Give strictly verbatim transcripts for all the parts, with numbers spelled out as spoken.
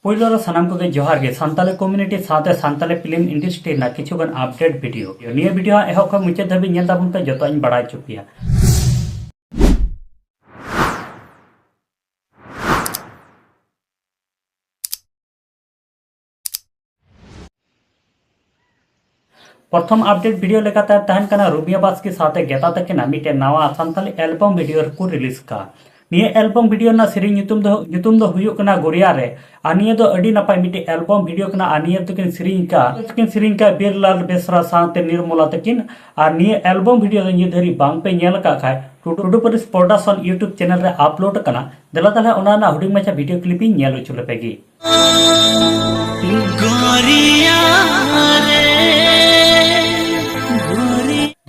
ᱯᱳᱭᱞᱳ ᱨᱮ ᱥᱟᱱᱟᱢ ᱠᱚᱜᱮ ᱡᱚᱦᱟᱨ ᱜᱮ᱾ ᱥᱟᱱᱛᱟᱞᱤ community ᱥᱟᱶᱛᱮ ᱥᱟᱱᱛᱟᱞᱤ film industry ᱨᱮᱱᱟᱜ ᱠᱤᱪᱷᱩ ᱜᱟᱱ update video᱾ ᱱᱤᱭᱟᱹ video ᱦᱟᱸᱜ ᱮᱦᱚᱵ ᱠᱷᱚᱱ ᱢᱩᱪᱟᱹᱫ ᱫᱷᱟᱹᱵᱤᱡ ᱧᱮᱞ ᱛᱟᱵᱚᱱ ᱯᱮ, ᱡᱚᱛᱚᱧ ᱵᱟᱲᱟᱭ ᱦᱚᱪᱚ ᱯᱮᱭᱟ᱾ ᱯᱨᱚᱛᱷᱚᱢ update video ᱞᱮᱠᱟᱛᱮ ᱛᱟᱦᱮᱱ ᱠᱟᱱᱟ ᱨᱩᱢᱤᱭᱟ ᱵᱟᱥᱠᱮ ᱥᱟᱶᱛᱮ ᱜᱮᱛᱟ ᱛᱟᱹᱠᱤᱱᱟᱜ ᱢᱤᱫᱴᱮᱱ ᱱᱟᱣᱟ ᱥᱟᱱᱛᱟᱞᱤ album video ᱨᱮᱠᱚ release ᱠᱟᱜᱼᱟ᱾ ᱱᱤᱭᱟᱹ album video ᱨᱮᱱᱟᱜ ᱥᱮᱨᱮᱧ ᱧᱩᱛᱩᱢ ᱫᱚ, ᱧᱩᱛᱩᱢ ᱫᱚ ᱦᱩᱭᱩᱜ ᱠᱟᱱᱟ ᱜᱳᱨᱤᱭᱟ ᱨᱮ᱾ ᱟᱨ ᱱᱤᱭᱟᱹ ᱫᱚ ᱟᱹᱰᱤ ᱱᱟᱯᱟᱭ ᱢᱤᱫᱴᱮᱱ album video ᱠᱟᱱᱟ᱾ ᱟᱨ ᱱᱤᱭᱟᱹ ᱫᱚᱠᱤᱱ ᱥᱮᱨᱮᱧ ᱠᱟᱜᱼᱟ, ᱫᱚᱠᱤᱱ ᱥᱮᱨᱮᱧ ᱠᱟᱜᱼᱟ ᱵᱤᱨᱞᱟᱞ ᱵᱮᱥᱨᱟ ᱥᱟᱶᱛᱮ ᱱᱤᱨᱢᱚᱞᱟ ᱛᱟᱹᱠᱤᱱ᱾ ᱟᱨ ᱱᱤᱭᱟᱹ album video ᱫᱚ ᱱᱤᱛ ᱫᱷᱟᱹᱨᱤᱡ ᱵᱟᱝ ᱯᱮ ᱧᱮᱞ ᱟᱠᱟᱫ ᱠᱷᱟᱡ, ᱴᱩᱰᱩ ᱯᱟᱹᱨᱤᱥ production YouTube channel ᱨᱮ upload ᱟᱠᱟᱱᱟ᱾ ᱫᱮᱞᱟ ᱛᱟᱦᱞᱮ ᱚᱱᱟ ᱨᱮᱱᱟᱜ ᱦᱩᱰᱤᱧ ᱢᱟᱪᱷᱟ video clip ᱤᱧ ᱧᱮᱞ ᱦᱚᱪᱚ ᱞᱮᱯᱮ ᱜᱮ᱾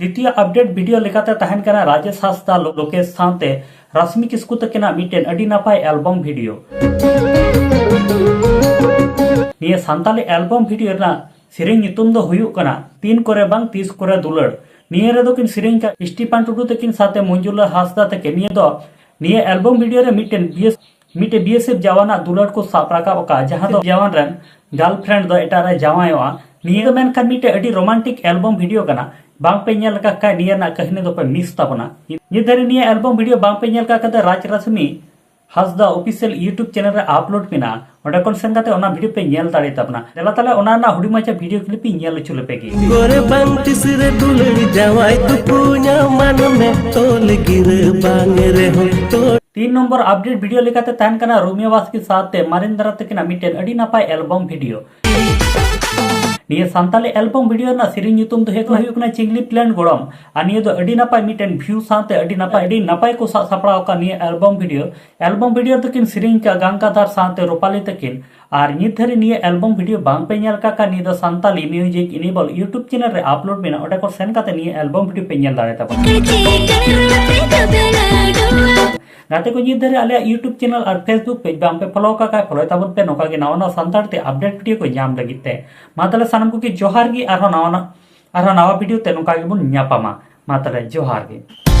ᱫᱤᱛᱤᱭᱚ update video ᱞᱮᱠᱟᱛᱮ ᱛᱟᱦᱮᱱ ᱠᱟᱱᱟ ᱨᱟᱡᱮᱥ ᱦᱟᱸᱥᱫᱟ, ᱞᱳ-, ᱞᱳᱠᱮᱥ ᱥᱟᱶᱛᱮ ᱨᱟᱥᱢᱤ ᱠᱤᱥᱠᱩ ᱛᱟᱹᱠᱤᱱᱟᱜ ᱢᱤᱫᱴᱮᱱ ᱟᱹᱰᱤ ᱱᱟᱯᱟᱭ album video᱾ ᱱᱤᱭᱟᱹ ᱥᱟᱱᱛᱟᱞᱤ album video ᱨᱮᱱᱟᱜ ᱥᱮᱨᱮᱧ ᱧᱩᱛᱩᱢ ᱫᱚ ᱦᱩᱭᱩᱜ ᱠᱟᱱᱟ ᱛᱤᱱ ᱠᱚᱨᱮ ᱵᱟᱝ ᱛᱤᱥ ᱠᱚᱨᱮ ᱫᱩᱞᱟᱹᱲ᱾ ᱱᱤᱭᱟᱹ ᱨᱮᱫᱚ ᱠᱤᱱ ᱥᱮᱨᱮᱧ ᱠᱟᱜ ᱥᱴᱤᱯᱷᱟᱱ ᱴᱩᱰᱩ ᱛᱟᱹᱠᱤᱱ ᱥᱟᱶᱛᱮ ᱢᱚᱧᱡᱩᱞᱟ ᱦᱟᱸᱥᱫᱟ ᱛᱟᱹᱠᱤᱱ᱾ ᱱᱤᱭᱟᱹ ᱫᱚ, ᱱᱤᱭᱟᱹ album video ᱨᱮ ᱢᱤᱫᱴᱮᱱ BS, ᱢᱤᱫᱴᱮᱱ BSF ᱡᱟᱣᱟᱱᱟᱜ ᱫᱩᱞᱟᱹᱲ ᱠᱚ ᱥᱟᱵ ᱨᱟᱠᱟᱵ ᱟᱠᱟᱫᱼᱟ, ᱡᱟᱦᱟᱸ ᱫᱚ ᱡᱟᱣᱟᱱ ᱨᱮᱱ girlfriend ᱫᱚ ᱮᱴᱟᱜ ᱨᱮ ᱡᱟᱶᱟᱭᱚᱜᱼᱟ᱾ ᱱᱤᱭᱟᱹ ᱫᱚ ᱢᱮᱱᱠᱷᱟᱱ ᱢᱤᱫᱴᱮᱱ ᱟᱹᱰᱤ romantic album video ᱠᱟᱱᱟ᱾ ᱵᱟᱝ ᱯᱮ ᱧᱮᱞ ᱟᱠᱟᱫ ᱠᱷᱟᱡ ᱱᱤᱭᱟᱹ ᱨᱮᱱᱟᱜ ᱠᱟᱹᱦᱱᱤ ᱫᱚᱯᱮ miss ᱛᱟᱵᱚᱱᱟ᱾ ᱱᱤᱛ ᱫᱷᱟᱹᱨᱤᱡ ᱱᱤᱭᱟᱹ album video ᱵᱟᱝ ᱯᱮ ᱧᱮᱞ ᱟᱠᱟᱫ ᱠᱷᱟᱡ ᱫᱚ ᱨᱟᱡᱽ ᱨᱟᱥᱢᱤ ᱦᱟᱸᱥᱫᱟ official YouTube channel ᱨᱮ upload ᱢᱮᱱᱟᱜᱼᱟ, ᱚᱸᱰᱮ ᱠᱷᱚᱱ ᱥᱮᱱ ᱠᱟᱛᱮ ᱚᱱᱟ video ᱯᱮ ᱧᱮᱞ ᱫᱟᱲᱮ ᱛᱟᱵᱚᱱᱟ᱾ ᱫᱮᱞᱟ ᱛᱟᱦᱞᱮ ᱚᱱᱟ ᱨᱮᱱᱟᱜ ᱦᱩᱰᱤᱧ ᱢᱟᱪᱷᱟ video clip ᱤᱧ ᱧᱮᱞ ᱦᱚᱪᱚ ᱞᱮᱯᱮ ᱜᱮ᱾ ᱜᱚᱨᱮ ᱵᱟᱝ ᱛᱤᱥ ᱨᱮ ᱫᱩᱞᱟᱹᱲ ᱡᱟᱶᱟᱭ ᱛᱩᱯᱩ ᱧᱟᱢᱟᱱ ᱢᱮ, ᱛᱚᱞ ᱜᱤᱨᱟᱹ ᱵᱟᱝ ᱨᱮᱦᱚᱸ ᱛᱚᱞ᱾ ᱛᱤᱱ ᱱᱚᱢᱵᱚᱨ update video ᱞᱮᱠᱟᱛᱮ ᱛᱟᱦᱮᱱ ᱠᱟᱱᱟ ᱨᱩᱢᱤᱭᱟ ᱵᱟᱥᱠᱮ ᱥᱟᱶᱛᱮ ᱢᱟᱨᱮᱱᱫᱨᱟ ᱛᱟᱹᱠᱤᱱᱟᱜ ᱢᱤᱫᱴᱮᱱ ᱟᱹᱰᱤ ᱱᱟᱯᱟᱭ album video᱾ ᱱᱤᱭᱟᱹ ᱥᱟᱱᱛᱟᱞᱤ album video ᱨᱮᱱᱟᱜ ᱥᱮᱨᱮᱧ ᱧᱩᱛᱩᱢ ᱫᱚ ᱦᱩᱭᱩᱜ ᱠᱟᱱᱟ ᱪᱤᱝᱞᱤ ᱯᱞᱮᱱ ᱜᱚᱲᱚᱢ᱾ ᱟᱨ ᱱᱤᱭᱟᱹ ᱫᱚ ᱟᱹᱰᱤ ᱱᱟᱯᱟᱭ ᱢᱤᱫᱴᱮᱱ view ᱥᱟᱶᱛᱮ ᱟᱹᱰᱤ ᱱᱟᱯᱟᱭ, ᱟᱹᱰᱤ ᱱᱟᱯᱟᱭ ᱠᱚ ᱥᱟᱵ ᱥᱟᱯᱲᱟᱣ ᱟᱠᱟᱫ ᱱᱤᱭᱟᱹ album video᱾ Album video ᱫᱚᱠᱤᱱ ᱥᱮᱨᱮᱧ ᱠᱟᱜ ᱜᱟᱝᱜᱟᱫᱷᱟᱨ ᱥᱟᱶᱛᱮ ᱨᱩᱯᱟᱞᱤ ᱛᱟᱹᱠᱤᱱ᱾ ᱟᱨ ᱱᱤᱛ ᱫᱷᱟᱹᱨᱤᱡ ᱱᱤᱭᱟᱹ album video ᱵᱟᱝ ᱯᱮ ᱧᱮᱞ ᱠᱟᱜ ᱠᱷᱟᱱ, ᱱᱤᱭᱟᱹ ᱫᱚ Santali music enable YouTube channel ᱨᱮ upload ᱢᱮᱱᱟᱜᱼᱟ, ᱚᱸᱰᱮ ᱠᱷᱚᱱ ᱥᱮᱱ ᱠᱟᱛᱮ ᱱᱤᱭᱟᱹ album video ᱯᱮ ᱧᱮᱞ ᱫᱟᱲᱮ ᱛᱟᱵᱚᱱᱟ᱾ ᱜᱟᱛᱮ ᱠᱚ, ᱱᱤᱛ ᱫᱷᱟᱹᱨᱤᱡ ᱟᱞᱮᱭᱟᱜ YouTube channel ᱟᱨ Facebook page ᱵᱟᱝ ᱯᱮ follow ᱠᱟᱜ ᱠᱷᱟᱱ follow ᱛᱟᱵᱚᱱ ᱯᱮ, ᱱᱚᱝᱠᱟ ᱜᱮ ᱱᱟᱣᱟ ᱱᱟᱣᱟ ᱥᱟᱱᱛᱟᱲ ᱛᱮ update video ᱠᱚ ᱧᱟᱢ ᱞᱟᱹᱜᱤᱫ ᱛᱮ᱾ ᱢᱟ ᱛᱟᱦᱞᱮ ᱥᱟᱱᱟᱢ ᱠᱚᱜᱮ ᱡᱚᱦᱟᱨ ᱜᱮ, ᱟᱨᱦᱚᱸ ᱱᱟᱣᱟ ᱱᱟᱜ, ᱟᱨᱦᱚᱸ ᱱᱟᱣᱟ video ᱛᱮ ᱱᱚᱝᱠᱟ ᱜᱮᱵᱚᱱ ᱧᱟᱯᱟᱢᱟ᱾ ᱢᱟ ᱛᱟᱦᱞᱮ ᱡᱚᱦᱟᱨ ᱜᱮ᱾